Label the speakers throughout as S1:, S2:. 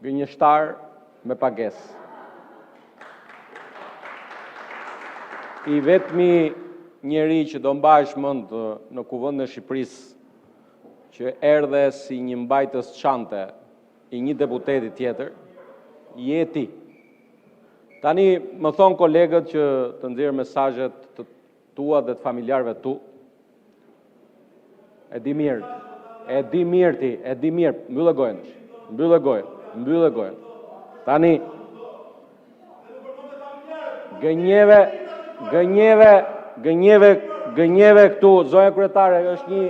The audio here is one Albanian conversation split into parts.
S1: Gënjeshtar me pagesë. I vetmi njeri që do mbahesh mend në Kuvendin e Shqipërisë, që erdhe si një mbajtës çante i një deputeti tjetër, je ti. Tani, më thonë kolegët që të nxjerr mesazhet e tua dhe të familjarëve të tu. E di mirë, e di mirë ti, e di mirë. Mbylle gojën, mbylle gojën, mbylle gojën. Tani, gënjeve, gënjeve, gënjeve, gënjeve këtu, zonja kryetare, është një,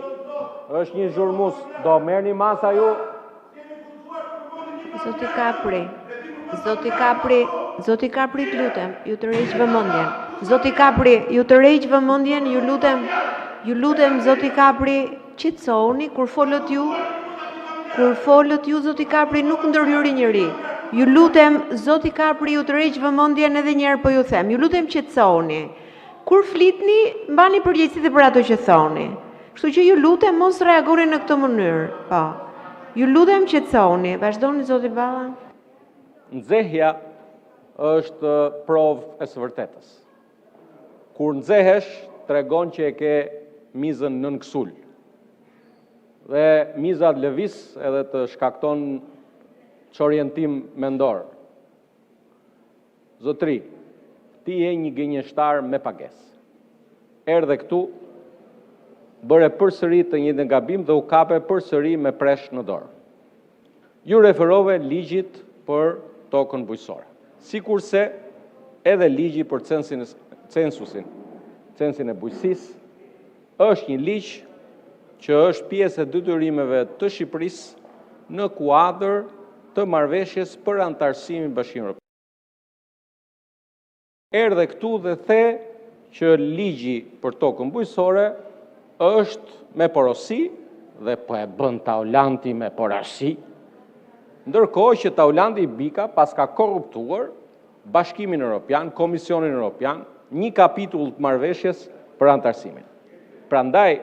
S1: është një zhurmus, do merrni masa ju?
S2: Zoti Kapri, zoti Kapri, zoti Kapri, të lutem, ju tërheq vëmendjen. Zoti Kapri, ju tërheq vëmendjen, ju lutem, ju lutem zoti Kapri, qetësohuni kur folët ju, kur folët ju zoti Kapri nuk ndërhyri njeri. Ju lutem zoti Kapri, ju tërheq vëmendjen edhe një herë po ju them. Ju lutem qetësohuni. Kur flitni, mbani përgjegjësi dhe për ato që thoni. Kështu që ju lutem mos reagoni në këtë mënyrë. Po. Ju lutem qetësohuni. Vazhdoni zoti Balla.
S1: Nxehja është provë e së vërtetës. Kur nxehesh, tregon që e ke mizën nën kësulë. Dhe miza të lëviz edhe të shkakton çorientim mendor. Zotëri, ti je një gënjeshtar me pagesë. Erdhe këtu, bëre përsëri të njëjtin gabim dhe u kape përsëri me presh në dorë. Ju referove ligjit për tokën bujqësore, sikurse edhe ligji për censin, censusin, censin e bujqësisë, është një ligj që është pjesë e detyrimeve të Shqipërisë në kuadër të marrëveshjes për anëtarësimin në Bashkimin Evropian. Erdhe këtu dhe the që ligji për tokën bujqësore është me porosi dhe po e bën Taulanti me porosi, ndërkohë që Taulanti Bika paska korruptuar Bashkimin Evropian, Komisionin Evropian, një kapitull të marrëveshjes për anëtarësimin. Prandaj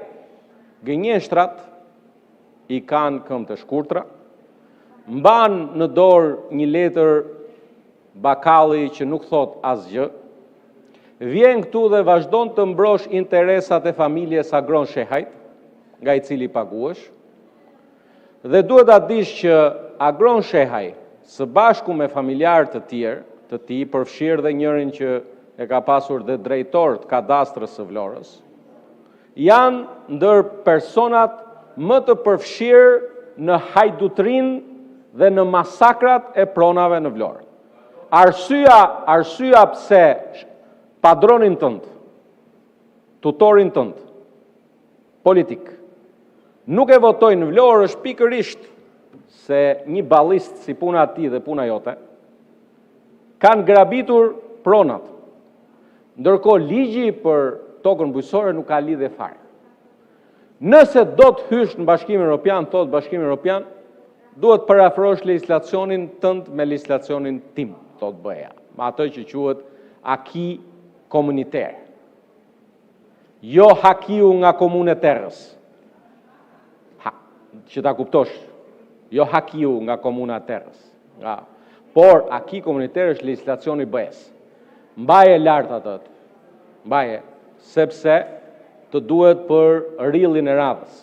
S1: gënjeshtrat i kanë këmbët e shkurtra, mban në dorë një letër bakalli që nuk thotë asgjë, vjen këtu dhe vazhdon të mbrosh interesat e familjes Agron Shehajt, nga i cili paguhesh, dhe duhet ta dish që Agron Shehaj, së bashku me familjarë të tjerë të tij, përfshirë dhe njërin që e ka pasur dhe drejtor të kadastrës së Vlorës, janë ndër personat më të përfshirë në hajdutrin dhe në masakrat e pronave në Vlorë. Arsyeja, arsyeja pse padronin tënd, tutorin tënd politik, nuk e votojnë në Vlorë është pikërisht se një ballist si puna e tij dhe puna jote kanë grabitur pronat. Ndërkohë ligji për tokën bujqësore nuk ka lidhje fare. Nëse do të hysh në Bashkimin Evropian, thotë Bashkimi Evropian, duhet përafrosh legjislacionin tënd me legjislacionin tim, thotë BE-ja, me atë që quhet acquis communautaire. Jo hakiu nga komune terrës. Ha, që ta kuptosh, jo hakiu nga komuna terrës. Nga, por acquis communautaire është legjislacioni i BE-s. Mbaje lart atë. Mbaje, sepse të duhet për rillin e radhës.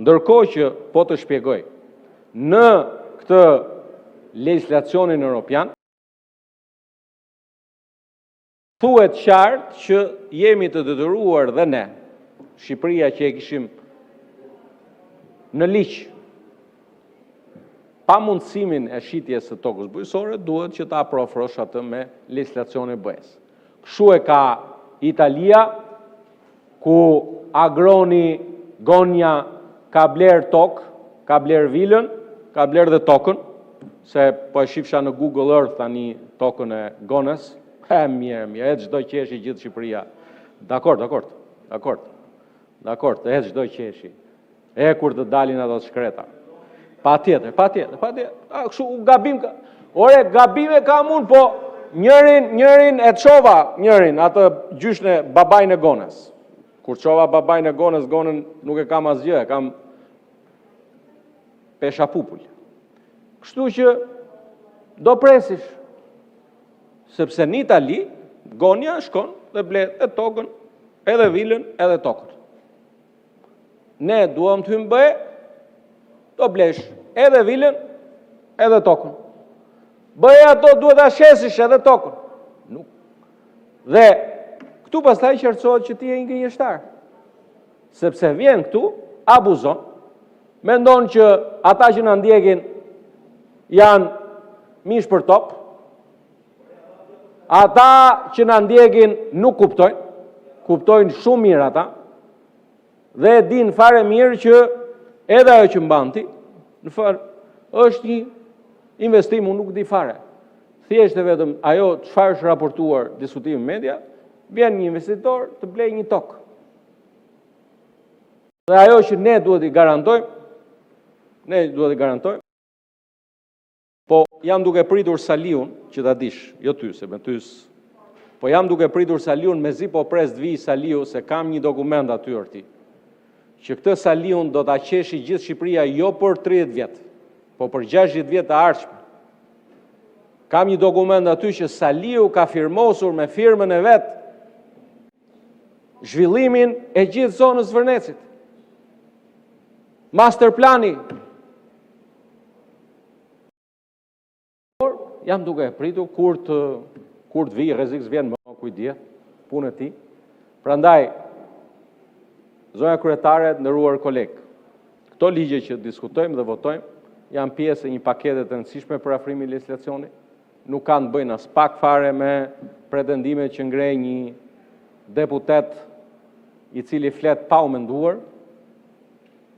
S1: Ndërkohë që po të shpjegoj, në këtë legjislacionin europian, thuhet qartë që jemi të detyruar dhe ne, Shqipëria që e kishim në ligj, pa mundësimin e shitjes së tokës bujqësore, duhet që ta përafrosh atë me legjislacionin e BE-s. Kështu e ka Italia, ku Agroni Gonja ka bler tokë, ka bler vilën, ka bler dhe tokën, se po e shifsha në Google Earth tani tokën e Gones, e mirë, mirë, e çdo qeshi gjithë Shqipëria. Dakor, dakor, dakor, dakor, e çdo qeshi. E kur të dalin ato të shkreta. Pa tjetër, pa tjetër, pa tjetër. A, kështu, u gabim ka. Ore, gabime kam unë, po njërin, njërin e çova, njërin, atë gjyshne babajnë e Gones. Kur çova babajnë e Gones, Gonen nuk e kam asgjë, e kam pesha pupul. Kështu që. Do presësh. Sepse në Itali, Gonia shkon dhe ble edhe tokën, edhe vilën, edhe tokën. Ne duam të hyjmë në BE, do blesh edhe vilën, edhe tokën. BE-ja thotë duhet ta shesësh edhe tokën. Nuk. Dhe këtu pastaj qartësohet që ti je një gënjeshtar. Sepse vjen këtu, abuzon, mendon që ata që na ndjekin janë mish për top, ata që na ndjekin nuk kuptojnë, kuptojnë shumë mirë ata, dhe e dinë fare mirë që edhe ajo që mban ti, në fakt, është një investim, unë nuk di fare. Thjesht e vetëm ajo çfarë është raportuar diskutimi në media, vjen një investitor të blejë një tokë. Dhe ajo që ne duhet t'i garantojmë, ne duhet t'i garantojmë, po jam duke pritur Saliun, që ta dish, jo ty, se me ty, po jam duke pritur Saliun, mezi po pres të vijë Saliu, se kam një dokument aty për ti, që këtë Saliun do ta qeshi gjithë Shqipëria jo për 30 vjet, po për 60 vjet të ardhshme. Kam një dokument aty që Saliu ka firmosur me firmën e vet zhvillimin e gjithë zonës Zvërnecit. Master plani. Por jam duke e pritur kur të kur të vijë, rrezik s'vjen më, ku i dihet, punë e tij. Prandaj zonja kryetare, të nderuar kolegë, këto ligje që diskutojmë dhe votojmë janë pjesë e një pakete të rëndësishme për afrimin e legjislacionit, nuk kanë të bëjnë aspak fare me pretendimet që ngre një deputet i cili flet pa u menduar,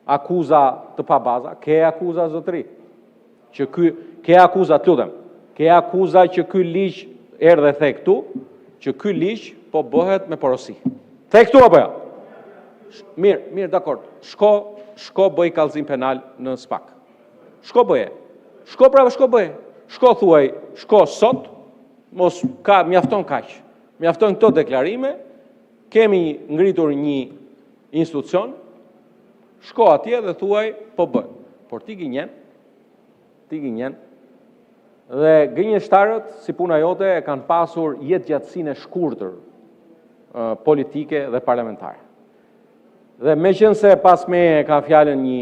S1: akuza të pabaza, ke akuza zotëri, që ky, ke akuza, të lutem, ke akuza që ky ligj erdhe the këtu, që ky ligj po bëhet me porosi. The këtu apo jo? Mirë, mirë, dakord. Shko, shko bëj kallëzim penal në SPAK. Shko bëje. Shko pra, shko bëje. Shko thuaj, shko sot, mos ka mjafton kaq. Mjafton këto deklarime, kemi ngritur një institucion, shko atje dhe thuaj, po bëj. Por ti gënjen, ti gënjen, dhe gënjeshtarët, si puna jote, e kanë pasur jetëgjatësinë e shkurtër politike dhe parlamentare. Dhe meqenëse pas meje ka fjalën një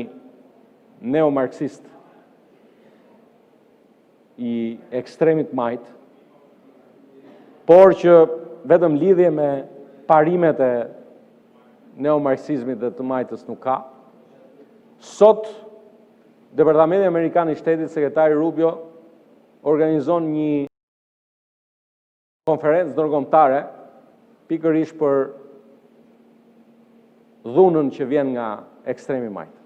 S1: neomarksist i ekstremit majtë, por që vetëm lidhje me parimet e neomarksizmit dhe të majtës nuk ka, sot Departamenti Amerikan i Shtetit, sekretari Rubio, organizon një konferencë ndërkombëtare pikërisht për dhunën që vjen nga ekstremi majtë.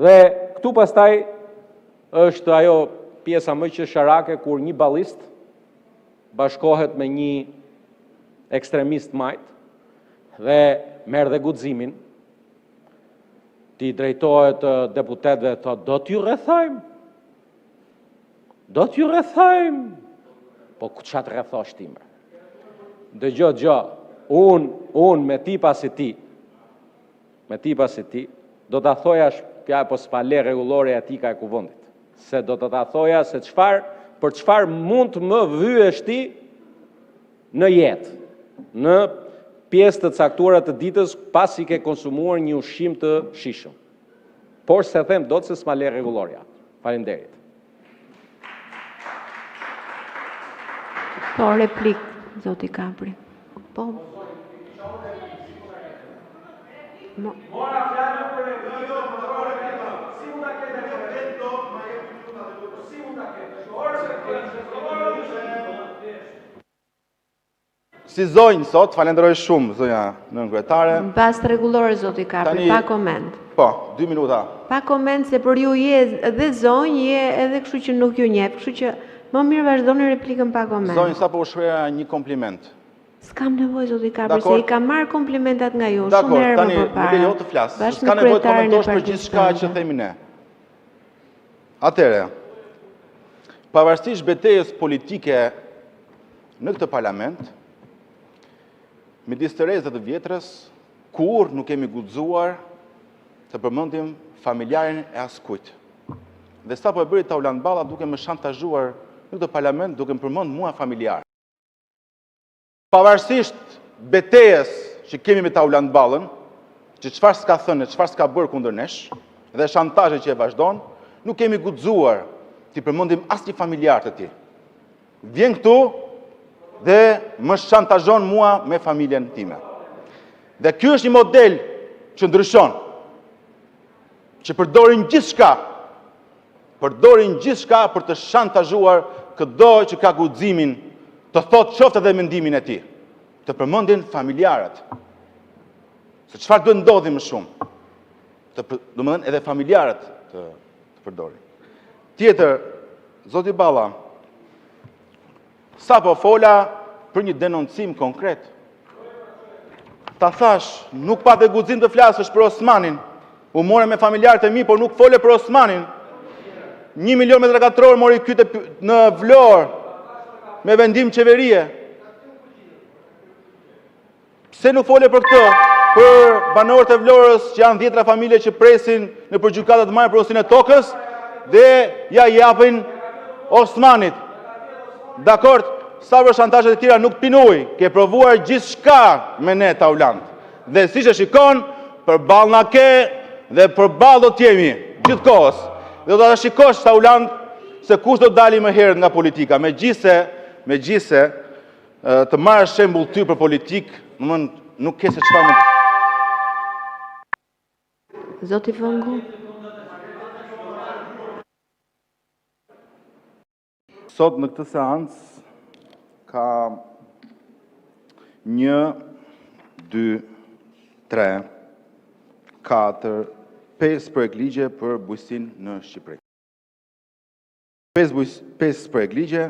S1: Dhe këtu pastaj është ajo pjesa më qesharake kur një ballist bashkohet me një ekstremist majtë dhe merr dhe guximin t'i drejtohet deputetëve dhe thotë do t'ju rrethojmë. Do t'ju rrethojmë. Po ku ça të rrethosh ti më? Dëgjo, dëgjo, unë, unë me tipa si ti, me tipa si ti, do ta thoja ja, po s'ma le rregullorja etika e kuvendit, se do të ta thoja se çfarë, për çfarë mund të më vyesh ti në jetë, në pjesë të caktuara të ditës pasi ke konsumuar një ushqim të shijshëm. Por s'e them dot se s'ma le rregullorja. Faleminderit.
S2: Po, replikë, zoti Kapri. Po. Mo...
S1: Mora fjalën për replikë, si mund ta ketë Si mund ta ketë?
S3: Si zonjë sot, falenderoj shumë zonja nënkryetare.
S2: Në bazë të rregullores zoti Kapri,
S3: Tani-
S2: pa koment.
S3: Po, 2 minuta.
S2: Pa koment se për ju je edhe zonjë, je edhe kështu që nuk ju njeh, kështu që më mirë vazhdoni replikën pa koment.
S3: Zonjë, sapo u shpreha një kompliment.
S2: S'kam nevojë zoti Kapri, se
S3: Dakor.
S2: i kam marrë komplimentat nga ju shumë
S3: Dakor,
S2: herë më
S3: tani më
S2: përpara.
S3: lejo të flas.
S2: Bashkë
S3: S'ka
S2: me
S3: nevojë të
S2: kryetarin e
S3: komentosh për
S2: partisë
S3: gjithçka që
S2: tënde.
S3: themi ne. Atëherë, pavarësisht betejës politike në këtë parlament, midis të resë dhe të vjetrës, kur nuk kemi guxuar të përmendim familjarin e askujt. Dhe sapo e bëri Taulant Balla duke më shantazhuar në këtë parlament, duke më përmend mua familjarë. Pavarësisht betejës që kemi me Taulant Ballën, që çfarë s'ka thënë e çfarë s'ka bërë kundër nesh, dhe shantazhet që e vazhdon, nuk kemi guxuar t'i përmendim asnjë familjar të tij. Vjen këtu dhe më shantazhon mua me familjen time. Dhe ky është një model që ndryshon, që përdorin gjithçka, përdorin gjithçka për të shantazhuar këdo që ka guximin të thotë qoftë edhe mendimin e tij, të përmendin familjarët. Se çfarë duhet ndodhi më shumë? Të, domethënë edhe familjarët të, të përdorin. Tjetër, zoti Balla, sapo fola për një denoncim konkret. Ta thashë, nuk pate guxim të flasësh për Osmanin. U more me familjarët e mi, por nuk fole për Osmanin. 1 milion metra katror mori ky në Vlorë me vendim qeverie. Pse nuk fole për këtë? Për banorët e Vlorës që janë dhjetra familje që presin nëpër gjykata të marrin pronësinë e tokës dhe ja japin Osmanit. Dakor, sa për shantazhet e tjera nuk pin ujë, ke provuar gjithçka me ne Taulant. Dhe siç e shikon, përballë na ke dhe përballë do t'jemi gjithkohës. Dhe do ta shikosh Taulant se kush do dali më herët nga politika. Megjithse, megjithse të marrësh shembull ty për politikë, domethënë nuk ke se çfarë mund.
S2: Zoti Vengu.
S3: Sot në këtë seancë ka 1, 2, 3, 4, 5 projektligje për bujqësinë në Shqipëri. 5 projektligje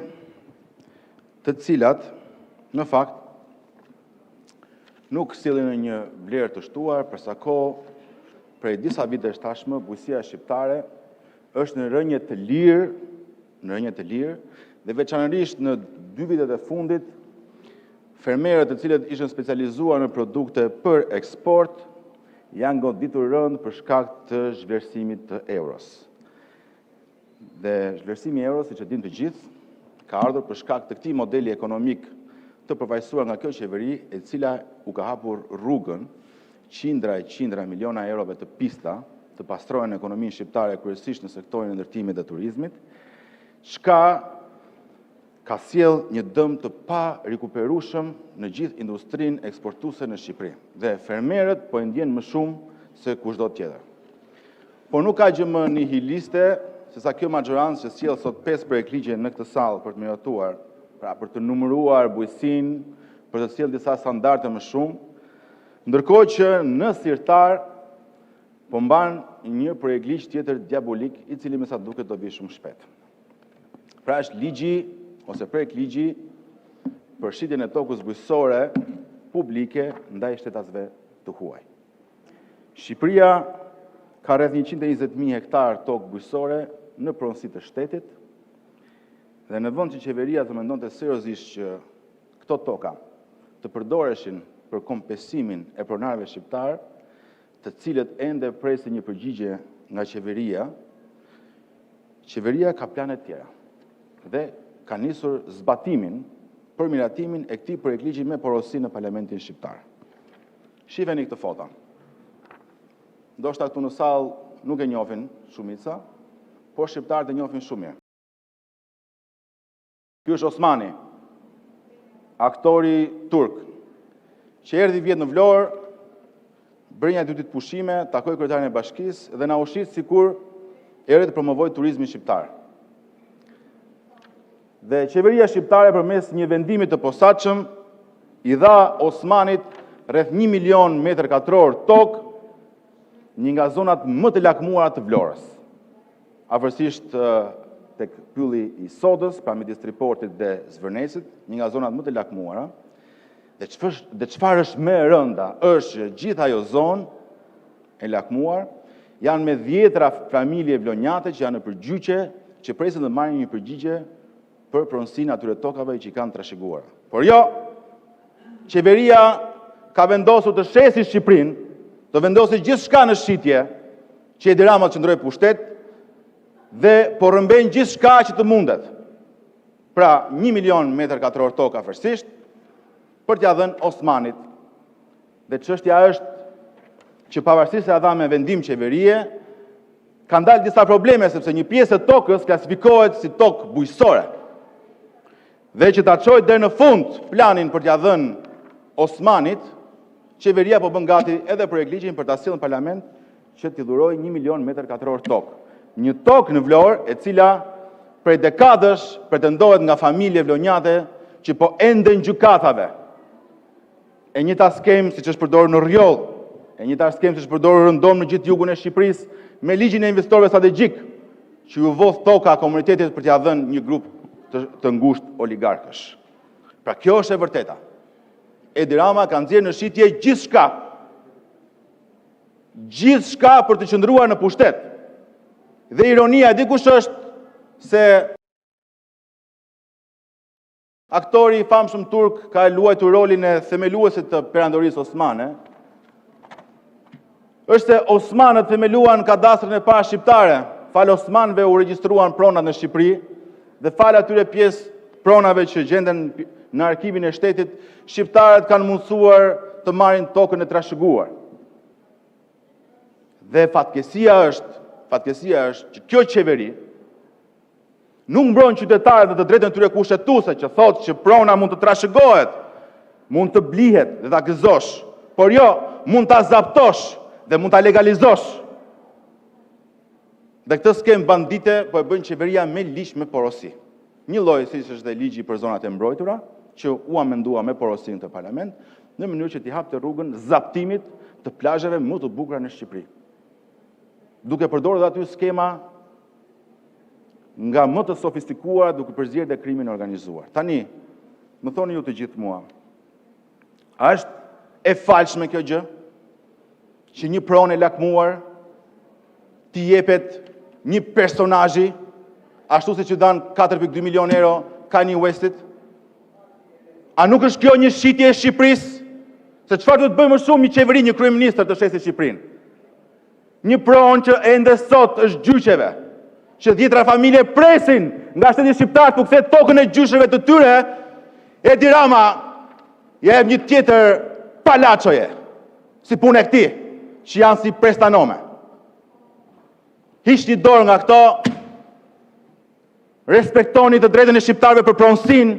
S3: të cilat në fakt nuk sjellin një vlerë të shtuar për sa kohë prej disa vitesh tashmë bujqësia shqiptare është në rënie të lirë, në rënie të lirë dhe veçanërisht në 2 vitet e fundit fermerët të cilët ishin specializuar në produkte për eksport janë goditur rëndë për shkak të zhvlerësimit të euros. Dhe zhvlerësimi i euros, siç e dimë të gjithë, ka ardhur për shkak të këtij modeli ekonomik të përfaqësuar nga kjo qeveri, e cila u ka hapur rrugën qindra e qindra miliona eurove të pista të pastrohen në ekonominë shqiptare, kryesisht në sektorin e ndërtimit dhe turizmit, çka ka sjell një dëm të parikuperueshëm në gjithë industrinë eksportuese në Shqipëri. Dhe fermerët po e ndjenë më shumë se kushdo tjetër. Por nuk ka gjë më nihiliste se sa kjo maxhorancë që sjell sot 5 projektligje në këtë sallë për të miratuar, pra për të numëruar bujqësinë, për të sjellë disa standarde më shumë, ndërkohë që në sirtar po mban një projektligj tjetër diabolik, i cili me sa duket do vijë shumë shpejt. Pra është ligji ose projektligji për shitjen e tokës bujqësore publike ndaj shtetasve të huaj. Shqipëria ka rreth 120.000 hektar tokë bujqësore në pronësi të shtetit dhe në vend që qeveria të mendonte seriozisht që këto toka të përdoreshin për kompensimin e pronarëve shqiptar, të cilët ende presin një përgjigje nga qeveria, qeveria ka plane të tjera dhe ka nisur zbatimin për miratimin e këtij projektligji me porosi në Parlamentin shqiptar. Shifeni këtë foto. Ndoshta këtu në sallë nuk e njohin shumica, por shqiptarët e njohin shumë mirë. Ky është Osmani, aktori turk, që erdhi vjet në Vlorë, bëri një dy ditë pushime, takoi kryetarin e bashkisë dhe na u shit sikur erdhi të promovojë turizmin shqiptar. Dhe qeveria shqiptare përmes një vendimi të posaçëm i dha Osmanit rreth 1 milion metër katror tokë, një nga zonat më të lakmuara të Vlorës. Afërsisht tek pylli i Sodës, pra midis Triportit dhe Zvërnecit, një nga zonat më të lakmuara. Dhe çfarë është më e rënda, është që gjithë ajo zonë e lakmuar janë me dhjetra familje vlonjate që janë nëpër gjyqe, që presin të marrin një përgjigje për pronësinë atyre tokave që i kanë trashëguar. Por jo, qeveria ka vendosur të shesi Shqipërinë, të vendosi gjithçka në shitje, që Edi Rama të qëndrojë pushtet. Dhe po rrëmben gjithçka që të mundet. Pra, 1 milion metër katror tokë afërsisht për t'ia dhënë Osmanit. Dhe çështja është që pavarësisht se ia dha me vendim qeverie, kanë dalë disa probleme sepse një pjesë e tokës klasifikohet si tokë bujqësore. Dhe që ta çojë deri në fund planin për t'ia dhënë Osmanit, qeveria po bën gati edhe projektligjin për ta sjellë në parlament që t'i dhurojë 1 milion metër katror tokë. Një tokë në Vlorë, e cila prej dekadash pretendohet nga familje vlonjate që po enden gjykatave. E njëjta skemë siç është përdorur në Rrjoll, e njëjta skemë siç është përdorur rëndom në gjithë jugun e Shqipërisë me ligjin e investitorëve strategjikë, që iu vodh toka komunitetit për t'ia dhënë një grup të, të ngushtë oligarkësh. Pra kjo është e vërteta. Edi Rama ka nxjerrë në shitje gjithçka. Gjithçka për të qëndruar në pushtet. Dhe ironia e di kush është se aktori i famshëm turk ka luajtur rolin e themeluesit të Perandorisë Osmane. Është se osmanët themeluan kadastrën e parë shqiptare, falë osmanëve u regjistruan pronat në Shqipëri dhe falë atyre pjesë pronave që gjenden në arkivin e shtetit, shqiptarët kanë mundësuar të marrin tokën e trashëguar. Dhe fatkeqësia është, fatkeqësia është që kjo qeveri nuk mbron qytetarët në të drejtën e tyre kushtetuese që thotë që prona mund të trashëgohet, mund të blihet dhe ta gëzosh, por jo, mund ta zaptosh dhe mund ta legalizosh. Dhe këtë skemë bandite po e bën qeveria me ligj me porosi. Njëlloj siç është dhe ligji për zonat e mbrojtura, që u amendua me porosi në parlament, në mënyrë që t'i hapte rrugën zaptimit të plazheve më të bukura në Shqipëri. Duke përdorur dhe aty skema nga më të sofistikuara duke përzier dhe krimin e organizuar. Tani, më thoni ju të gjithë mua, a është e falshme kjo gjë që një pronë e lakmuar t'i jepet një personazhi, ashtu siç i dhanë 4.2 milion euro Kanye Westit? A nuk është kjo një shitje e Shqipërisë? Se çfarë duhet të bëjë më shumë një qeveri, një kryeministër të shesë Shqipërinë? Një pronë që ende sot është gjyqeve, që dhjetra familje presin nga shteti shqiptar t'u kthejë tokën e gjyshërve të tyre, Edi Rama ia jep një tjetër palaçoje, si puna e këtij, që janë si prestanome. Hiqni dorë nga këto, respektoni të drejtën e shqiptarëve për pronësinë,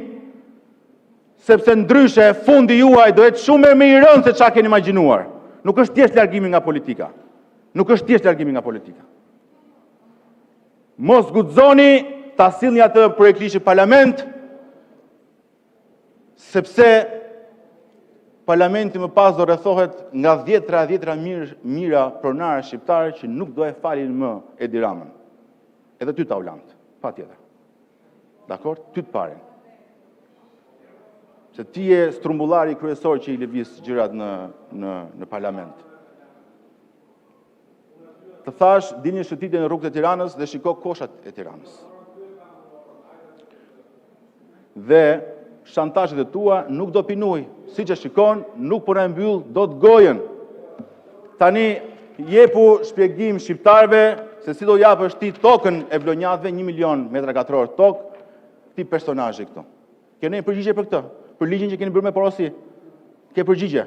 S3: sepse ndryshe fundi juaj do jetë shumë më i rëndë se ça keni imagjinuar. Nuk është thjesht largimi nga politika. Nuk është thjesht largimi nga politika. Mos guxoni ta sillni atë projektligj në parlament, sepse parlamenti më pas do rrethohet nga dhjetra e dhjetra mijëra pronarë shqiptarë që nuk do e falin më Edi Ramën. Edhe ty Taulant, patjetër. Dakord? Ty të parin. Se ti je strumbullari kryesor që i lëviz gjërat në në në parlament. Të thashë, dil një shëtitje në rrugët e Tiranës dhe shiko koshat e Tiranës. Dhe shantazhet e tua nuk do pinë ujë. Siç e shikon, nuk po na e mbyll dot gojën. Tani jepu shpjegim shqiptarëve se si do japësh ti tokën e vlonjatëve 1 milion metra katror tokë këtij personazhi këtu. Ke ndonjë përgjigje për këtë? Për ligjin që keni bërë me porosi? Ke përgjigje?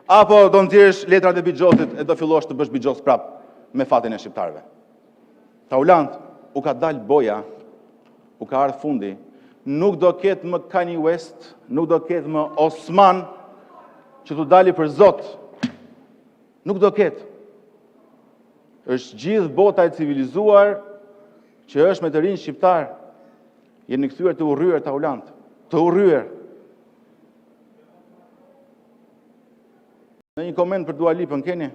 S3: Apo do nxjerrësh letrat e bixhozit e do fillosh të bësh bixhoz prap me fatin e shqiptarëve? Taulant, u ka dalë boja, u ka ardhur fundi. Nuk do ketë më Kanye West, nuk do ketë më Osman që t'u dali për zot. Nuk do ketë. Është gjithë bota e civilizuar që është me të rinj shqiptarë. Jeni kthyer të urryer Taulant, të urryer. Ndonjë koment për Dua Lipën keni?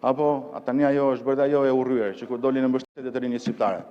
S3: Apo a tani ajo është bërë ajo e urryer që kur doli në mbështetje të rinisë shqiptare?